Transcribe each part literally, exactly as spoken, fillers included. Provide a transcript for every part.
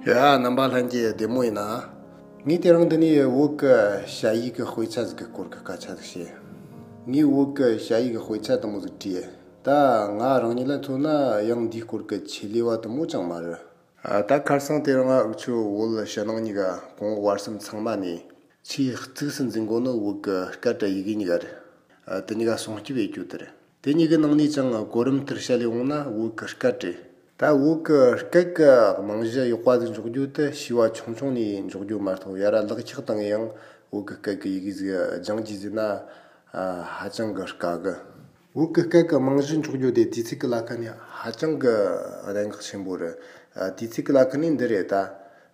ཡ། རྣམ་པ་ལྷན་རྒྱས་བདེ་མོ་ཡིན་ན། ངས་དེ་རིང་འདི་ནས་བོད་ཀྱི་ཞ་ཡིག་གི་དཔེ་ཆ་ཟིག་གི་སྐོར་གྱི་སྐད་ཆ་ཟིག་བཤད། ངས་བོད་ཀྱི་ཞ་ཡིག་གི་དཔེ་ཆ་དེ་མོ་ཟིག་བྲིས། ད་ང་རང་ཉིད་ལ་མཚོན་ན་ཡང་འདིའི་སྐོར་གྱི་ཆེད་ལས་པ་དེ་མོ་ཅང་མ་རེད། ཨ། ད་ཁར་སང་དེ་རིང་འུ་ཆོ་བོད་ཕྱི་ནང་གཉིས་ཀ་གོང་འོག་བར་གསུམ་ཚང་མ་ནས་ཆེས་གཙིགས་སུ་འཛིན་དགོས་ནོ་བོད་ཀྱི་སྐད་དང་ཡི་གེ་གཉིས་ཀ་རེད། ཨ། དེ་གཉིས་ཀ་སྲུང་སྐྱོབ་ཡེད་རྒྱུ་དེ་རེད། དེ་གཉིས་ཀྱི་ནང་ནས་ཀྱང་གོ་རིམ་ལྟར་བཤད་ལས་འོང་ན་བོད་ཀྱི་སྐད་རེད། ད་བོད་ཀྱི་སྐད་ཀྱི་རྨང་གཞི་ཡག་པ་ཟིག་འཇོག་རྒྱུ་དེ་བྱིས་པ་ཆུང་ཆུང་ནས་འཇོག་རྒྱུ་མ་གཏོགས། ཡར་ར་ལག་ཆགས་བཏང་ཡང་བོད་ཀྱི་སྐད་ཀྱི་ཡི་གེ་ཟིག་སྦྱང་རྒྱུ་ཟེར་ན། ཨ། ཧ་ཅང་གི་དཀའ་གི། བོད་ཀྱི་སྐད་ཀྱི་རྨང་གཞི་འཇོག་རྒྱུ་དེ་དུས་ཚོད་ཀྱི་ལ་ཁ་ནས་ཧ་ཅང་གི་གནད་འགག་ཆེན་པོ་རེད། ཨ། དུས་ཚོད་ཀྱི་ལ་ཁ་ནས་འདི་རེད། ད་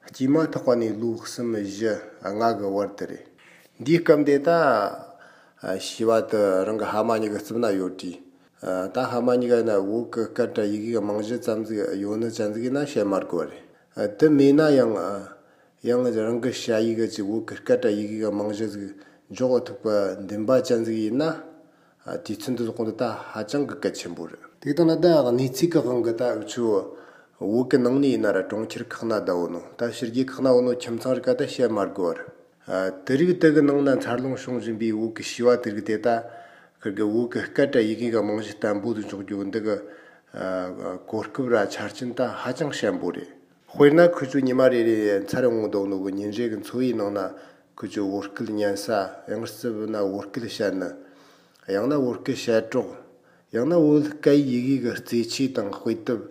སྐྱེས་མ་ཐག་པ་ནས་ལོ་གསུམ་བཞི་ལྔ་གི་བར་དུ་རེད། འདིའི་སྐབས་དེ་ད། ཨ། བྱིས་པ་དེ་རང་གི་ཕ་མ་གཉིས་ཀྱི་རྩིབ་ན་ཡོད་དུས། ཨ། ད་ཕ་མ་གཉིས་ཀ་ཡིན་ན་བོད་ཀྱི་སྐད་དང་ཡི་གེ་གི་རྨང་གཞི་ཙམ་ཟིག་ཡོད་ནི་ཅན་ཟིག་ཡིན་ན་བཤད་མ་དགོས་པ་རེད། ཨ། དེ་མེད་ན་ཡང་། ཨ། ཡང་རང་གི་ཞ་ཡིག་གི་ཅིག་བོད་ཀྱི་སྐད་དང་ཡི་གེ་གི་རྨང་གཞི་ཟིག་འཇོག་ཐུབ་པ་འདུན་པ་ཅན་ཟིག་ཡིན་ན། ཨ། དུས་ཚོད་འདི་ཟིག་གོང་དུ་ད་ཧ་ཅང་གི་གལ་ཆེན་པོ་རེད། དེ་ལྟ་ན་ད་གནས་ཚུལ་གི་དབང་གིས་ད་འུ་ཆོ་བོད་ཀྱི་ནང་ནས་ཡིན་ན་ར་གྲོང་ཁྱེར་ཁག་ན་བསྡད་ཡོད་ནོ། ད་ཕྱི་རྒྱལ་ཁག་ན་ཡོད་ནོ་ཁྱིམ་ཚང་རིགས་ཀ་ད་བཤད་མ་དགོས་པ་རེད། ཨ། དེ་རིགས་དེ་གི་ནང་ན་འཚར་ལོངས་བྱུང་བཞིན་པའི་བོད་ཀྱི་བྱིས་པ་དེ་རིགས་དེ་ད་ཁིར་གི་བོད་ཀྱི་སྐད་དང་ཡི་གེ་གི་རྨང་གཞི་བརྟན་པོ་ཟིག་འཇོག་རྒྱུ་འདི་གི། ཨ། གོ་སྐབས་ར་ཆ་རྐྱེན་ད་ཧ་ཅང་ཞན་པོ་རེད། དཔེར་ན་ཁུ་ཆོ་ཉི་མ་རེ་རེ་ཚར་འོང་དོ་ནོ་གི་ཉིན་རེ་གི་འཚོ་བའི་ནང་ན་ཁུ་ཆོ་བོད་སྐད་ཉན་ས། ཡང་སྲིད་ན་བོད་སྐད་བཤད་ནི། ཡང་ན་བོད་སྐད་བཤད་གྲོགས། ཡང་ན་བོད་སྐད་ཡིག་ཡི་གེ་གི་རྩེད་ཆས་དང་དཔེ་དེབ།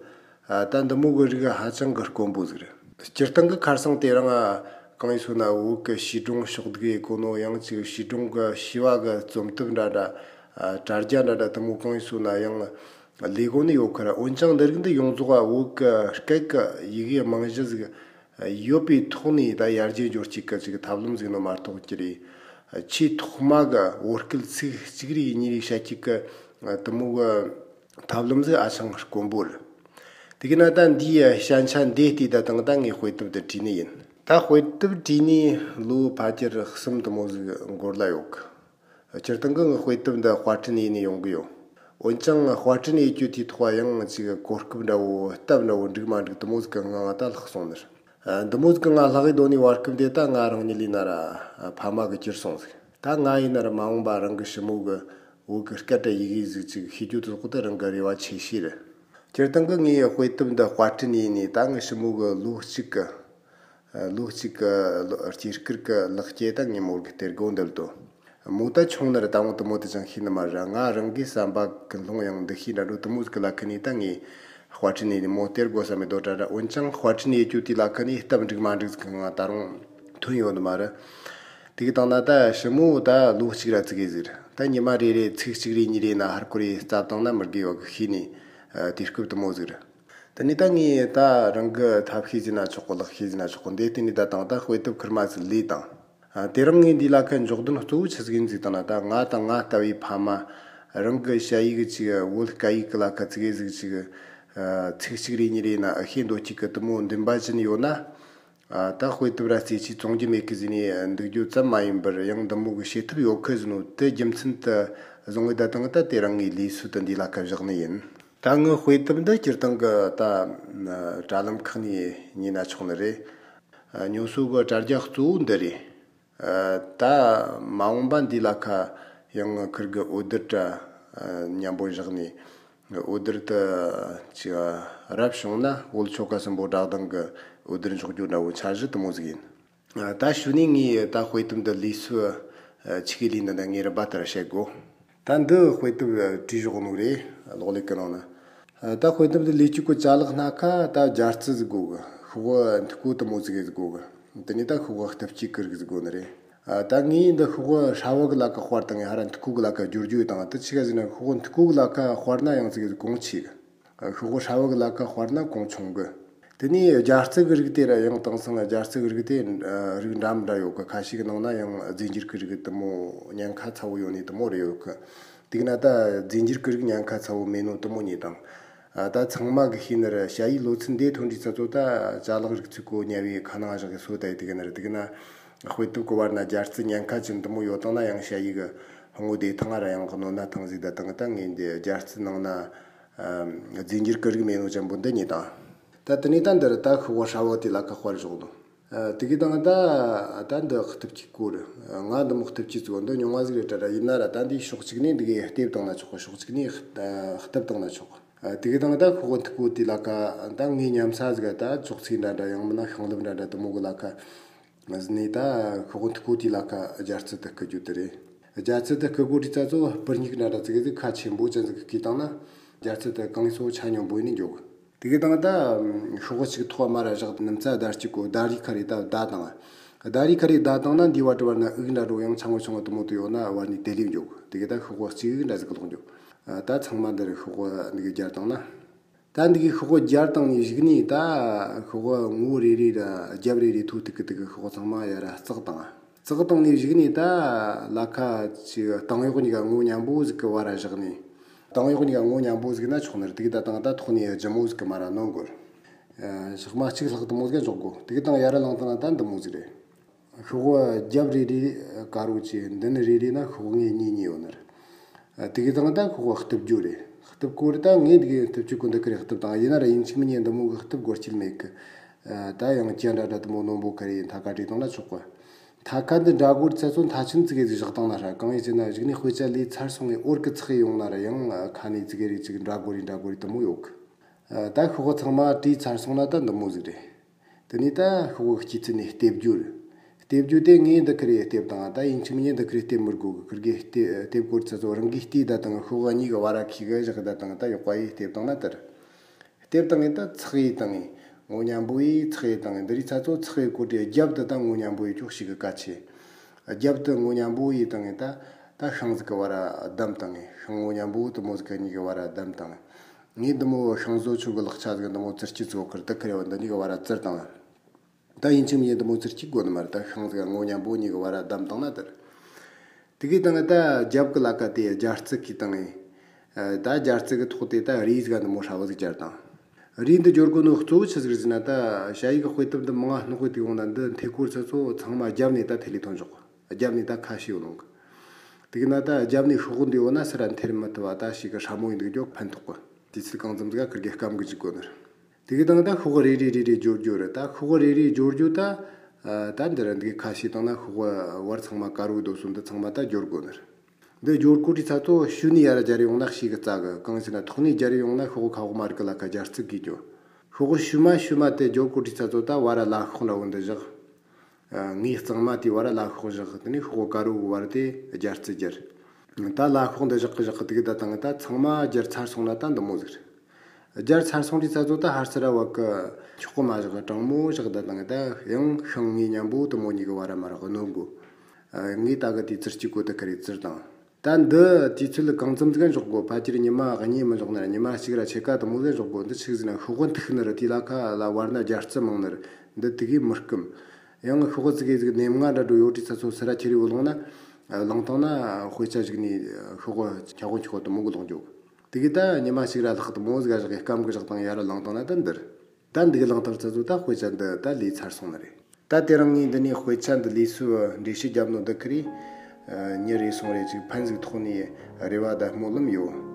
ཨ། ད་འདི་མོ་གི་རིགས་ཧ་ཅང་གི་དཀོན་པོ་ཟིག་རེད། སྤྱིར་བཏང་གི་ཁར་སང་དེ་རིང་། ཨ། གང་ཡིན་ཟེར་ན་བོད་ཀྱི་བྱིས་སྒྲུང་ཕྱོགས་བསྒྲིགས་ཡེད་གོ་ནོ། ཡང་ཅིག་བྱིས་སྒྲུང་གི་བྱིས་པ་གི་རྩོམ་དེབ་འདྲ་འདྲ། ཨ། དྲ་རྒྱ་འདྲ་འདྲ་དེ་མོ་གང་ཡིན་ཟེར་ན་ཡང་ལས་གོ་ནི་ཡོད་ཁ་ར། འོན་ཀྱང་འདི་རིགས་འདི་ཡོངས་རྫོགས་བོད་ཀྱི་སྐད་ཀྱི་ཡི་གེའི་རྨང་གཞི་ཟིག་ཡོད་པའི་ཐོག་ནས་ད་ཡར་རྒྱས་འགྱུར་རྒྱུ་གི་ཅིག་ཐབས་ལམ་ཟིག་ནི་མ་གཏོགས་ཀྱི་རེད། ཆེས་ཐོག་མ་གི་བོད་སྐད་ཚིག་གཅིག་རེ་གཉིས་རེ་བཤད་རྒྱུ་གི་དེ་མོ་གི་ཐབས་ལམ་ཟིག་ཧ་ཅང་དཀོན་པོ་རེད། དེ་གི་ན་ད་འདིའི་ཞན་ཆ་འདི་བལྟས་ད་དང་ད་ངས་དཔེ་དེབ་འདི་བྲིས་ནི་ཡིན། ད་དཔེ་དེབ་བྲིས་ནས་ལོ་ཕལ་ཆེར་གསུམ་དེ་མོ་ཟིག་འགོར་ལ་ཡོད་གི། སྤྱིར་བཏང་གི་ངའི་དཔེ་དེབ་འདི་དཔར་སྐྲུན་ཡེད་ནས་ཡོང་གི་ཡོད། འོན་ཀྱང་དཔར་སྐྲུན་ཡེད་རྒྱུ་དེའི་ཐོག་ཡང་ཅིག་གོ་སྐབས་འདྲ་བོ་སྟབས་འདྲ་བོ་འགྲིག་མ་འགྲིག་དེ་མོ་ཟིག་གི་ངང་ད་ལྷག་སོང་ནི་རེད། ཨ། འདི་མོ་ཟིག་གི་ང་ལྷག་ཡེད་དོ་ནི་བར་སྐབས་དེ་ད་ང་རང་ཉིད་ལས་ན་ར་ཕ་མ་གི་གྱུར་སོང་ཟིག། ད་ང་ཡིན་ན་ར་མ་འོངས་པ་རང་གི་ཞི་མོ་གི་བོད་གི་སྐད་དང་ཡི་གེ་ཟིག་ཅིག་ཤེས་རྒྱུ་དེ་ཟིག་ད་རང་གི་རེ་བ་ཆེ་ཤོས་རེད། སྤྱིར་བཏང་གི་ངའི་དཔེ་དེབ་འདི་དཔར་སྐྲུན་ཡེད་ནས་ད་ངའི་ཞི་མོ་གི་ལོ་གཅིག་གི། ལོ་གཅིག་གི་ལོ་སྐྱེས་སྐར་གི་ལེགས་སྐྱེས་ད་ངས་མོར་གི་སྟེར་དགོས་འདུག་དོ། མོ་ད་ཆུང་ནི་རེད། ད་འོང་དེ་མོ་དེ་ཅང་ཤེས་ནི་མ་རེད། ང་རང་གི་བསམ་པ་གི་ལྷུང་ཡང་འདི་ཤེས་འདྲ་འགྲོ་དེ་མོ་ཟིག་གི་ལ་ཁ་ནས་ད་ངས་དཔར་སྐྲུན་ནས་མོ་སྟེར་དགོས་བསམ་མེད་དོ་དྲ་དྲ། འོན་ཀྱང་དཔར་སྐྲུན་ཡེད་རྒྱུ་དེ་ལ་ཁ་ནས་སྟབས་འགྲིག་མ་འགྲིག་ཟིག་གི་ང་ད་རུང་ཐོན་ཡོད་ནི་མ་རེད། དེ་གི་སྟེང་ན་ད་ཞི་མོ་ད་ལོ་གཅིག་ར་ཙི་གེ་ཟིག་རེད། ད་ཉི་མ་རེ་རེ་ཚིག་གཅིག་རེ་གཉིས་རེ་ན་ཧར་ཁོ་རེ་རྩབ་བཏང་ན་མི་དགེ་བ་གི་ཤེས་ནི་དུས་སྐབས་དེ་མོ་ཟིག་རེད། དེ་ནས་ད་ངས་ད་རང་གི་ཐབས་ཤེས་ཟེར་ན་ཆོག་གི། ལག་ཤེས་ཟེར་ན་ཆོག་གི། འདི་བརྟེན་ནས་ད་དང་ད་དཔེ་དེབ་ཁུར་མ་ཟིག་ལས་དང་། ཨ། དེ་རིང་ངས་འདི་ལ་ཁ་འཇོག་དོན་གཙོ་བོ་ཆི་ཟིག་ཡིན་ཟིག་བཏང་ན། ད་ང་དང་ང་ལྟ་བུའི་ཕ་མ་རང་གི་ཞ་ཡིག་གི་ཅིག་བོད་སྐད་ཡིག་གི་ལ་ཁ་ཙི་གེ་ཟིག་ཅིག། ཨ། ཚིག་གཅིག་རེ་གཉིས་རེ་ན་ཨེ་ཤེས་འདོད་ཅིག་གི་དེ་མོ་འདུན་པ་ཅན་ཡོད་ན། ཨ། ད་དཔེ་དེབ་ར་རྩེད་ཆས་བཙོང་རྒྱུ་མེད་གི་ཟེར་ནས་འདུག་རྒྱུ་ཙམ་མ་ཡིན་པར་ཡང་འདི་མོ་གི་བྱེད་ཐབས་ཡོད་གི་ཟེར་ནོ་དེ་རྒྱུ་མཚན་དུ་བཟུང་བའི་ད་དང་ད་དེ་རིང་ངས་ལས་སུ་དུ་འདི་ལ་ཁ་བཞག་ནི་ཡིན། ད་ངའི་དཔེ་དེབ་འདི་སྤྱིར་བཏང་གི་ད་དྲ་ལམ་ཁག་ནས་ཉོས་ན་ཆོག་ནི་རེད། ཉོ་སྲོལ་གི་དྲ་རྒྱ་གཙོ་བོ་འདི་རེད། ད་མ་འོངས་པ་འདི་ལ་ཁ་ཡང་ཁུར་གི་འོད་སྡེར་དྲ་མཉམ་པོ་བཞག་ནས། འོད་སྡེར་དུ་ཅིག་རབ་བྱུང་ན་བོད་ཆོལ་ཁ་གསུམ་པོ་བསྒྲགས་སྟངས་ཀྱི་འོད་སྡེར་འཇོག་རྒྱུ་འདྲ་བོ་འཆར་གཞི་དེ་མོ་ཟིག་ཡིན། ད་ཞུ་ནས་ངས་ད་དཔེ་དེབ་འདི་ལས་སུ་ཆི་གི་ལས་འདི་ན་ངས་རིམ་པ་ལྟར་བཤད་དགོས། ད་འདི་དཔེ་དེབ་བྲིས་བཞག་ནོ་རེད། གློག་ཀླད་ཀྱི་ནང་ན། ད་དཔེ་དེབ་འདི་ལས་རྒྱུ་གི་ཅ་ལག་སྣ་ཁ་ད་སྦྱར་རྩི་ཟིག་དགོས་གི། ཤོག་བུ་མཐུག་པོ་དེ་མོ་ཟིག་གི་ཟིག་དགོས་གི། དེ་ནས་ད་ཤོག་བུ་གཏུབ་ཅིག་ཀིར་གི་ཟིག་དགོས་ནི་རེད། ཨ། ད་ངས་འདི་ཤོག་བུ་ཧྲ་བུ་གི་ལ་ཁ་དཔར་དང་ཧ་ར་མཐུག་པོ་གི་ལ་ཁ་བསྒྱུར་རྒྱུ་དང་། དེ་ཆི་ག་ཟེར་ན་ཤོག་བུ་མཐུག་པོ་གི་ལ་ཁ་དཔར་ན་ཡང་ཙི་གེ་གོང་ཆེ་གི། ཨ། ཤོག་བུ་ཧྲ་བུ་གི་ལ་ཁ་དཔར་ན་གོང་ཆུང་གི། དེ་ནས་སྦྱར་རྩི་གི་རིགས་དེ་ར་ཡང་དེང་སང་སྦྱར་རྩི་གི་རིགས་དེ་རིགས་འདྲ་མི་འདྲ་ཡོད་གི། ཁ་ཤས་ཀྱི་ནང་ན་ཡང་རྫས་འགྱུར་གི་རིགས་དེ་མོ་ཉེན་ཁ་ཚ་བོ་ཡོད་ནི་དེ་མོ་རེ་ཡོད་གི། དེ་གི་ན་ད་རྫས་འགྱུར་གི་རིགས་ཉེན་ཁ་ཚ་བོ་མེད་ནོ་དེ་མོ་ཉོས་དང་། ཨ། ད་ཚང་མ་གི་ཤེས་ནི་རེད། ཞ་ཡིས་ལོ་ཚིགས་འདི་ཐོན་དུས་ཚ་ཚོ་ད་ཅ་ལག་རིགས་ཚིག་གོ་ཉ་བའི་ཁ་ནང་བཞག་གི་སོ་ད་ཡི་དེ་གི་ན་རེད། དེ་གི་ན་དཔེ་དེབ་གི་བར་ན་སྦྱར་རྩི་ཉེན་ཁ་ཅན་དེ་མོ་ཡོད་དང་ན་ཡང་ཞ་ཡིས་གི་ཧོང་བོ་དེ་ཐང་ང་ར་ཡང་གི་ནོ་ན་ཐང་ཟིག་ད་དང་ད་ངས་འདི་སྦྱར་རྩི་ནང་ན། ཨ། རྫས་འགྱུར་གི་རིགས་མེད་ནོ་ཅན་པོ་འདི་ཉོས་དང་། ད་དེ་ནས་ད་འདིར་ད་ཤོག་བུ་ཧྲ་བོ་དེ་ལ་ཁ་དཔར་བཞག་དང་། ཨ། དེ་གི་དང་ད་ད་འདི་གཏུབ་ཀྱི་སྐོར། ང་འདི་མོ་གཏུབ་ཀྱི་ཚུལ་འདི་ཉུང་བ་ཟིག་རེད་དྲ་ར། ཡིན་ན་ར་ད་འདིའི་ཕྱོགས་གཅིག་ནས་འདི་གི་གཏུབ་བཏང་ན་ཆོག་གི། ཕྱོགས་གཅིག་ནས་གཏུབ་བཏང་ན་ཆོག་གི། ཨ། དེ་གི་དང་ད་ཤོག་བུ་མཐུག་པོ་དེ་ལ་ཁ་ད་ངའི་མཉམ་ས་ཟིག་ད་ཅོག་ཙེ་འདྲ་འདྲ་ཡང་མིན་ན་ཤིང་ལེབ་འདྲ་འདྲ་དེ་མོ་གི་ལ་ཁ་ནས་ད་ཤོག་བུ་མཐུག་པོ་དེ་ལ་ཁ་སྦྱར་ཚུལ་དེ་བརྐུ་རྒྱུ་དེ་རེད། སྦྱར་ཚུལ་དེ་བརྐུ་དགོས་དུས་ཙ་ཚོ་སྤུར་སྙིགས་འདྲ་འདྲ་ཙི་གེ་ཟིག་ཁ་ཆེན་པོ་ཅན་ཟིག་གི་བརྐུས་བཏང་ན་སྦྱར་ཚུལ་དེ་གང་སོ་ཆ་སྙོམས་པོ་ཡིན་ནས་འཇོག་གི། དེ་གི་དང་ད་ཤོག་བུ་གཅིག་ཐོག་མར་ར་བཞག་ནམ་ཚ་བརྡར་གཅིག་གོ་བརྡར་རིས་ཁ་རེ་ད་བརྡར་བཏང་། བརྡར་རིས་ཁ་རེ་བརྡར་བཏང་ན་འདི་བར་དུ་བར་ན་འུག་འདྲ་འགྲོ་ཡང་ཆང་བོ་ཆུང་བོ་དུ་མོ་དུ་ཡོད་ན་བར་ནས་དེ་ལས་འཇོག་གི། དེ་གི་ད་ཤོག་བུ་གཅིག་འུག་འདྲ་ཟིག་གི་ལོག་འཇོག་ད་ཚང་མ་འདིར་ཤོག་བུ་འདི་གི་སྦྱར་བཏང་ན། ད་འདི་གི་ཤོག་བུ་སྦྱར་བཏང་ནས་གཞུག་ནས་ད་ཤོག་བུ་ངོ་བོ་རེ་རེ་ར་རྒྱབ་རེ་རེ་ཐོ་ཐུག་གི་ཐུག་གི་ཤོག་བུ་ཚང་མ་ཡར་ར་བརྩེགས་བཏང་། བརྩེགས་བཏང་ནས་གཞུག་ནས་ད་ལ་ཁ་ཅིག་སྟེང་གཡོག་གཉིས་ཀ་ངོ་མཉམ་པོ་ཟིག་གི་བར་ར་བཞག་ནས། སྟེང་གཡོག་གཉིས་ཀ་ངོ་མཉམ་པོ་ཟིག་ན་ཆོག་ནི་རེད། དེ་གི་ད་དང་ད་ཐོག་ནས་ལྗིད་མོ་ཟིག་གི་མར་ར་ནོན་དགོས། ཨ། ཞག་མ་གཅིག་ལྷག་དུ་མོ་ཟིག་འཇོག་དགོས། དེ་གི་དང་ཡར་ར་ལངས་བཏང་ན་ད་འདི་མོ་ཟིག་རེད། ཤོག་བུ་རྒྱབ་རེ་རེ་དཀར་པོ་བྱས། མདུན་རེ་རེ་ན་ཤོག་ངོས་གཉིས་གཉིས་ཡོད་ནི་རེད། ཨ། དེ་གི་དང་ད་ཤོག་བུ་གཏུབ་རྒྱུ་རེད། གཏུབ་སྐོར་ད་ངས་འདི་གི་གཏུབ་རྒྱུ་ཀུན་ཏུ་ཁ་རེ་གཏུབ་བཏང་། ཡིན་ན་ར་ཡིན་གཅིག་མིན་གཉིས་འདི་མོ་གི་གཏུབ་དགོས་རྐྱེན་མེད་གི། ཨ། ད་ཡང་ཅི་འདྲ་འདྲ་དུ་མོ་རྣོན་པོ་ཁ་རེ་མཐའ་ཁ་བྲིས་བཏང་ན་ཆོག་གི། མཐའ་ཁ་འདི་འདྲ་སྐོར་ཚ་ཚོ་མཐའ་ཆུན་ཙི་གེ་ཟིག་བཞག་བཏང་ན་ར། གང་ཡིན་ཟེར་ན་གཞུག་ནས་དཔེ་ཆ་ལས་ཚར་སོང་ངས་འོར་གི་ཚགས་ཡོང་ན་ར་ཡང་ཁ་ནས་ཙི་གེ་རེ་ཅིག་འདྲ་སྐོར་རེ་འདྲ་སྐོར་རེ་དུ་མོ་ཡོད་གི། ད་ཤོག་བུ་ཚང་མ་བྲིས་ཚར་སོང་ན་ད་འདི་མོ་ཟིག་རེད། དེ་ནས་ད་ཤོག་བུ་གཅིག་ཚུད་ནས་གཏུབ་རྒྱུ་རེད། གཏུབ་རྒྱུ་དེ་ངས་འདི་ཁ་རེ་གཏུབ་བཏང་། ད་ཡིན་གཅིག་མིན་གཉིས་འདི་ཁ་རེ་གཏུབ་མི་དགོས་གི། ཁིར་གི་གཏུབ་གཏུབ་སྐོར་ཚ་ཚོ་རང་གིས་བལྟས་ད་དང་། ཤོག་བུ་གཉིས་ཀྱི་བར་ར་ཁི་གི་བཞག་ད་དང་། ད་ཡག་པ་ཡིས་གཏུབ་བཏང་ན་དེར། གཏུབ་བཏང་ངས་ད་ཚགས་ཡིས་བཏང་ངས་ངོ་མཉམ་པོ་ཡིས་ཚགས་ཡིས་བཏང་ངས། འདི་རིགས་ཚ་ཚོ་ཚགས་ཡིས་སྐོར་དེ་རྒྱབ་དུ་ད་ངོ་མཉམ་པོ་ཡིས་ཅོག་ཞིག་གི་གལ་ཆེ། རྒྱབ་དུ་ངོ་མཉམ་པོ་ཡིས་བཏང་ངས་ད། ད་ཤིང་ཟིག་གི་བར་ར་བསྡམས་བཏང་ངས། ཤིང་ངོ་མཉམ་པོ་དུ་མོ་ཟིག་གི་གཉིས་ཀྱི་བར་ར་བསྡམས་བཏང་ངས། ངས་འདི་མོ་ཤིང་བཟོ་ཆོག་གི་ལག་ཆ་ཟིག་འདི་མོ་ཙིར་གྱི་ཚོ་ཁུར་དུ་ཁུར་ཡོད་འདི་གཉིས་ཀྱི་བར་ར་ཙིར་བཏང་ངས། ད་ཡིན་གཅིག་མིན་གཉིས་འདི་མོ་ཙིར་གྱི་དགོས་ནི་མ་རེད། ད་ཤིང་ཟིག་ངོ་མཉམ་པོ་གཉིས་ཀྱི་བར་ར་བསྡམས་བཏང་ན་དེར། དེ་གི་དང་ད་རྒྱབ་ཀྱི་ལ་ཁ་དེ་སྦྱར་རྩི་གིས་བཏང་ངས། ཨ། ད་སྦྱར་རྩི་གི་ཐོག་དེ་ད་རས་ཟིག་འདི་མོ་ཧྲ་བོ་ཟིག་སྦྱར་བཏང་། རས་འདི་སྦྱོར་དགོས་ནོ་གཙོ་བོ་ཆི་ཟིག་རེད་ཟེར་ན། ད་ཞ་ཡི་གི་དཔེ་དེབ་འདི་མང་ང་སྣོག་དཔེ་དེ་ཡོང་ན་འདི་མཐེ་སྐོར་ཚ་ཚོ་ཚང་མ་རྒྱབ་ནས་ད་ཐེ་ལེ་ཐོན་འཇོག་གི། རྒྱབ་ནས་ད་ཁ་ཕྱེ་ཡོང་ནོ་གི། དེ་གི་ན་ད་རྒྱབ་ནས་ཤོག་བུ་འདི་ཡོད་ན་སི་ར་འཐེར་མི་ཐུབ་བ། ད་ཞིག་གི་ཧྲ་མོ་ཡིན་འདུག་རྒྱོ་ཕན་ཐོགས་གི། དུས་ཚོད་གང་འཚམ་ཟིག་ག་ཁིར་གི་སྐམ་གི་འཇུག་དགོས་ནི་རེད། དེ་གི་དང་ད་ཤོག་བུ་རེ་རེ་རེ་རེ་སྦྱོར་རྒྱུ་རེད། ད་ཤོག་བུ་རེ་རེ་སྦྱོར་རྒྱུ་ད། ཨ། ད་འདི་ར་འདི་གི་ཁ་ཕྱེ་བཏང་ན་ཤོག་བུ་བར་ཚང་མ་དཀར་བོ་རྡོ་སོ་འདི་ཚང་མ་ད་སྦྱོར་དགོས་ནི་རེད། འདི་སྦྱོར་སྐོར་དུས་ཚ་ཚོ་ཤུལ་ནས་ཡར་ར་སྦྱར་ཡོང་ན་ཞིག་གི་རྩ་གི། གང་ཟེར་ན་ཐོག་ནས་སྦྱར་ཡོང་ན་ཤོག་བུ་ཁ་འོག་མ་རིག་གི་ལ་ཁ་སྦྱར་རྩི་གིས་འགྱོ། ཤོག་བུ་ཤུལ་མ་ཤུལ་མ་དེ་སྦྱོར་སྐོར་དུས་ཚ་ཚོ་ད་བར་ར་ལ་ཤོག་འདྲ་བོ་འདི་བཞག་ངའི་གཙང་མ་དེའི་བར་ལ་ཤོག་བཞག་དེ་ནས་ཤོག་དཀར་བོའི་བར་དེ་སྦྱར་རྩི་སྦྱར། ད་ལ་ཤོག་འདི་བཞག་གི་བཞག་གི་དེ་གི་ད་དང་ད་ཚང་མ་སྦྱར་ཚར་སོང་ན་ད་འདི་མོ་ཟིག་རེད། སྦྱར་ཚར་སོང་དུས་ཚ་ཚོ་ད་ཧར་སི་ར་བ་གི་ཆོག་གི་མ་བཞག་གི་དྲང་མོ་བཞག་ད་དང་ད་ཡང་ཤིང་ངོས་མཉམ་པོ་དུ་མོ་གཉིས་གི་བར་མ་རག་གི་ནོན་གོ། ངས་ད་གི་དེ་ཙིར་གཅིག་གོ་ད་ཁ་རེ་ཙིར་དང་། ད་འདི་དུས་ཚོད་གང་འཚམ་ཟིག་འཇོག་དགོ། ཕལ་ཆེར་ཉི་མ་གཉིས་མི་འཇོག་ན་ར་ཉི་མ་གཅིག་ར་ཕྱེད་ཀ་དུ་མོ་ཟིག་འཇོག་དགོ། འདི་ཆི་ཟིག་ན་ཤོག་གུ་མཐུག་ནི་ར་དེ་ལ་ཁ་ལ་བར་ན་སྦྱར་རྩི་མང་ནི་ར་འདི་དེ་གི་མི་སྐམ། ཡང་ཤོག་གུ་ཙི་གེ་ཟིག་ནེམ་ང་འདྲ་འགྲོ་ཡོད་དུས་ཚ་ཚོ་སི་ར་ཁྱེར་ཡོད་ལོང་ན། ལང་ཐང་ན་དཔེ་ཆ་ཞིག་ནས་ཤོག་གུ་ཁྱ་གོ་ཁྱ་གོ་དུ་མོ་གི་ལོང་འཇོག་དེ་གི་ད་ཉི་མ་གཅིག་ར་ལྷག་དུ་མོ་ཟིག་བཞག་གི་སྐམ་གི་བཞག་དང་ཡར་ལང་ཐང་ན་ད་འདིར། ད་འདི་གི་ལང་ཐང་ཚ་ཚོ་ད་དཔེ་ཆ་འདི་ད་ལས་ཚར་སོང་ནི་རེད། ད་དེ་རིང་ངས་འདི་ནས་དཔེ་ཆ་འདི་ལས་སུ་འགྲེལ་བཤད་རྒྱབ་ནོ་འདི་ཁི་རེད། ཨ། ཉིན་རེ་སོང་རེ་ཅིག་ཕན་ཟིག་ཐོག་ནས་རེ་བ་ད་སྨོན་ལམ་ཡོད།